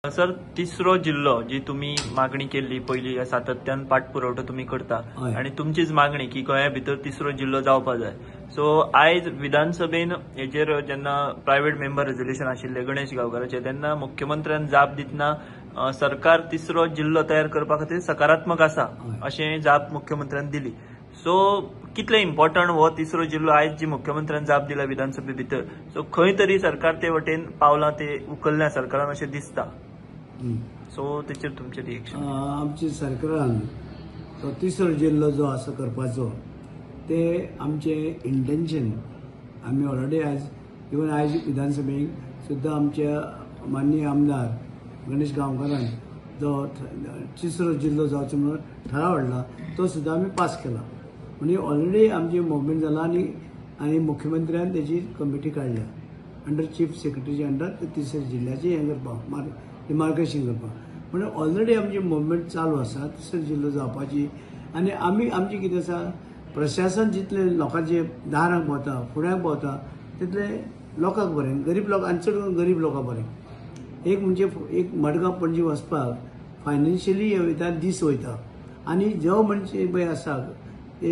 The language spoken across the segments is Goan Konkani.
सर, तिसरो जिल्लो जी तुमी मागणी केल्ली पयली, सातत्यान पाठपुरवठो तुमी करता आनी तुमचीच मागणी की गोंया भितर तिसरो जिल्लो जावपा जाय. सो आयज विधानसभेन हेजेर जेन्ना प्रायव्हेट मेंबर रेजोल्युशन आशिल्लें गणेश गांवकाराचें, तेन्ना मुख्यमंत्र्यान जाप दितना सरकार तिसरो जिल्लो तयार करपा खातीर सकारात्मक आसा अशें जाप मुख्यमंत्र्यान दिली. सो कितले इम्पॉर्टंट हो तिसरो जिल्लो आयज जी मुख्यमंत्र्यान जाप दिला विधानसभे भितर, सो खंय तरी सरकार ते वटेन पावलां ते उखल्ल्या सरकारान अशें दिसता. सो तेचेर तुमचें रिएक्शन? आमच्या सरकारान तो तिसरो जिल्लो जो आसा करपाचो ते आमचें इंटेन्शन आमी ऑलरेडी आयज इवन आयज विधानसभेक सुद्दां आमच्या माननीय आमदार गणेश गांवकारान जो तिसरो जिल्लो जावचो म्हणून ठराव हाडला तो सुद्दां आमी पास केला. म्हणजे ऑलरेडी आमचें मुवमेंट जाला आनी आनी मुख्यमंत्र्यान तेजी कमिटी काडल्या अंडर चीफ सेक्रेटरीच्या अंडर ते तिसऱ्या जिल्ल्याचें हें करपाक डिमार्केशन करपाक. म्हणजे ऑलरेडी आमची मुवमेंट चालू आसा तिसरो जिल्लो जावपाची. आनी आमी आमचें कितें आसा, प्रशासन जितलें लोकांचे दारांक पावता फुड्यांक पावता तितलें लोकांक बरें, गरीब लोक आनी चड करून गरीब लोकांक बरें. एक म्हणजे एक मडगांव पणजी वचपाक फायनान्शियली हे वयता दीस वयता आनी जो मनशे पळय आसा ते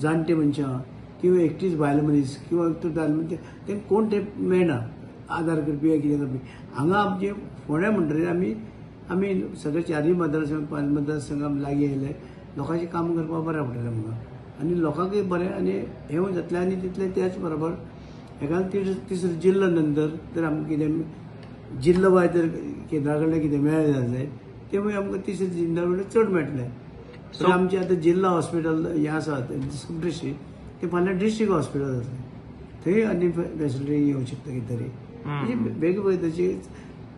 जाणटे मनशां किंवा एकटीच बायल मनीस किंवा एकटो दादलो मनीस तेंकां कोण ते मेळना आदार करपी कितें करपी. हांगा आमचे फोंड्या म्हणटकीर आमी आमी सगळे चारूय मतदारसंघ 5 मतदारसंघ लागीं आयले, लोकांचें काम करपाक बरें पडटलें आमकां आनी लोकांकूय बरें आनी हें जातलें. आनी तितलें त्याच बरोबर हेका तिसरो जिल्लो नंतर तर आमकां कितें जिल्लो वायज जर केंद्रा कडल्यान कितें मेळ्ळें जाल्यार ते मागीर आमकां तिसरे जिल्ल्या कडल्यान चड मेळटलें. सो आमचें आतां जिल्ला हॉस्पिटल हें आसा सब डिस्ट्रिक्ट तें फाल्यां डिस्ट्रिक्ट हॉस्पिटल जातलें, थंय आनी फेसिलिटी येवंक शकता कितें तरी. म्हणजे वेगवेगळे तशी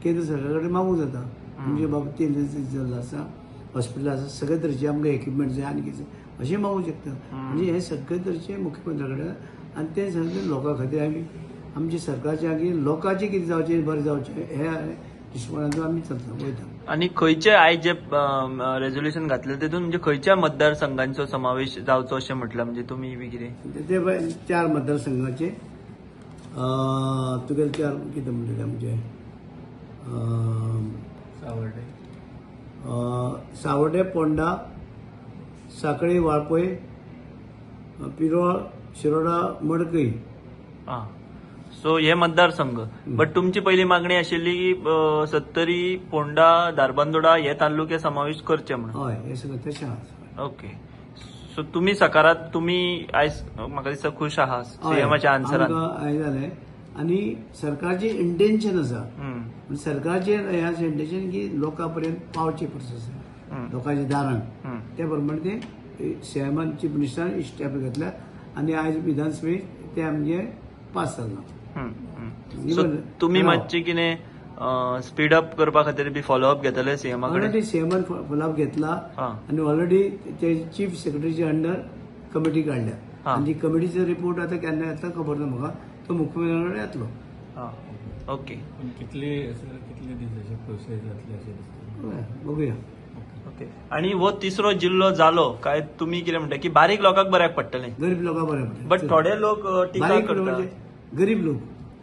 केंद्र सरकारा कडेन मागूंक जाता म्हणजे बाबा तीन जिल्लो आसा हॉस्पिटल आसा सगळे तरेचे आमकां इक्विपमेंट जाय आनी कितें अशें मागूंक शकता. म्हणजे हें सगळे तरेचें मुख्यमंत्र्या कडेन आनी तें सगळें लोकां खातीर आमी आमच्या सरकारच्या आगी लोकांचें कितें जावचें बरें जावचें हे दृश्टीकोनांतून आमी चलता वयता. आनी खंयचे आयज जे रेजोल्युशन घातलें तेतून म्हणजे खंयच्या मतदारसंघांचो समावेश जावचो अशें म्हटलां, म्हणजे तुमी बी कितें ते 4 मतदारसंघाचे तुगेले 4 कितें म्हणटले आमचे सावर्डे, पोंडा, साखळी, वाळपय, पिरोळ, शिरोडा, मडकय. सो हे मतदारसंघ. बट तुमची पयली मागणी आशिल्ली की सत्तरी, पोंडा, धारबांदोडा हे तालुके समावेश करचे म्हणून. हय, हे सगळें तशें आसा. ओके, सो तुमी सकारात तुमी आयज म्हाका दिसता खूश आहा सीएमाच्या आन्सरान. आयज जालें आनी सरकारचें इंटेन्शन आसा, सरकारचें हें आसा इंटेन्शन की लोकां पर्यंत पावचें प्रशासन लोकांच्या दारांक, त्या प्रमाणे ते सीएमान चीफ मिनिस्टरान स्टेप घेतल्या आनी आयज विधानसभेत ते आमचें पास जालां. तुमी मातशी कितें स्पीड अप करपा खातीर बी फॉलोअप घेतले सीएमा कडेन? ऑलरेडी सीएमान फॉलोअप घेतला आनी ऑलरेडी ते चीफ सेक्रेटरीच्या अंडर कमिटी काडल्या आनी कमिटीचो रिपोर्ट आतां केन्ना येतलो खबर ना म्हाका, तो मुख्यमंत्र्या कडेन येतलो. ओके, कितले कितले दिसाचे प्रोसेस जातले अशें दिसता बघूया. ओके, आनी हो तिसरो जिल्लो जालो काय तुमी कितें म्हणटा की बारीक लोकांक बऱ्याक पडटलें? गरीब लोकांक बऱ्याक पडटलें, बट थोडे लोक टिका करता. गरीब लोक,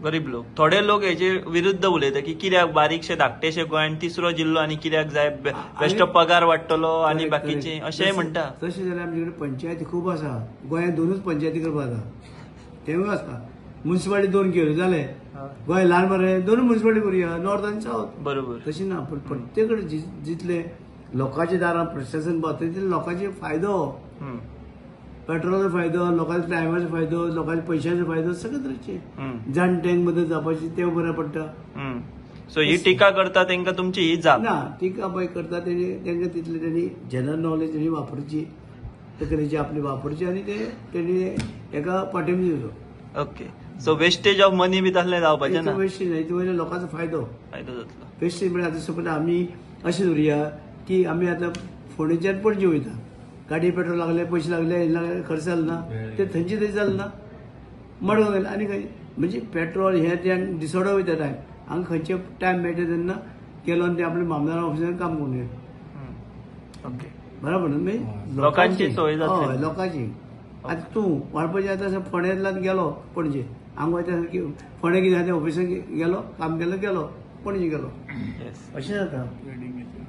गरीब लोक थोडे लोक हेजे विरुद्ध उलयता की कित्याक बारीकशे धाकटेशे गोंयान तिसरो जिल्लो आनी कित्याक जाय, बेश्टो पगार वाडटलो आनी बाकीचे अशेंय म्हणटा. तशें जाल्यार आमचे कडेन पंचायती खूब आसा, गोंयांत 2 पंचायती करपाक जाता, तेवूय आसा. मुन्सिपालिटी 2 केल्यो जाले, गोंय ल्हान मरे 2 मुन्सिपालिटी करुया, नॉर्थ आनी सावथ. बरोबर, तशें ना, पूण प्रत्येक कडेन जितले लोकांच्या दारां प्रशासन पावता तितले लोकांचे फायदो, पेट्रोलाचो फायदो, लोकांच्या टायमाचो फायदो, लोकांच्या पयशांचो फायदो, सगळे तरेचे जाणट्यांक मदत जावपाची ते बरें पडटा. सो ही टिका करता तेंकां तुमची ही जाप ना, टिका पळय करता तेंकां तितले तेणी जनरल नॉलेज तेणी वापरची, तकलेची आपली वापरची आनी ते तेणी हेका पाठिंबो दिवचो. Okay, so wastage of money बी तसलें जावपाचें ना? वेस्टेज ना, हितून वयल्यान लोकांचो फायदो फायदो जातलो. वेस्टेज म्हळ्यार आतां सपोज आमी अशें धरुया की आमी आतां फोंडेच्यान पणजे वयता, गाडी पेट्रोल लागले, पयशे लागले, हे लागले, खर्च जालो ना, ते थंयचे थंय जालें ना, मडगांव गेले आनी खंय म्हणजे पेट्रोल हें तें डिसॉर्डर वयता टायम, हांगा खंयचे टायम मेळटा तेन्ना गेलो आनी ते आपल्या मामदार ऑफिसान काम करून येता. ओके, बरोबर न्हय? लोकांची सोय जातली. हय, लोकांची. आतां तूं वाळपयच्या आतां फोंड्यांतल्यान गेलो पणजे, हांगा वयता फोंड्या कितें आसा तें ऑफिसान गेलो, काम केलें गेलो. पणजे गेलो. येस. अशें जाता. ट्रेडिंग.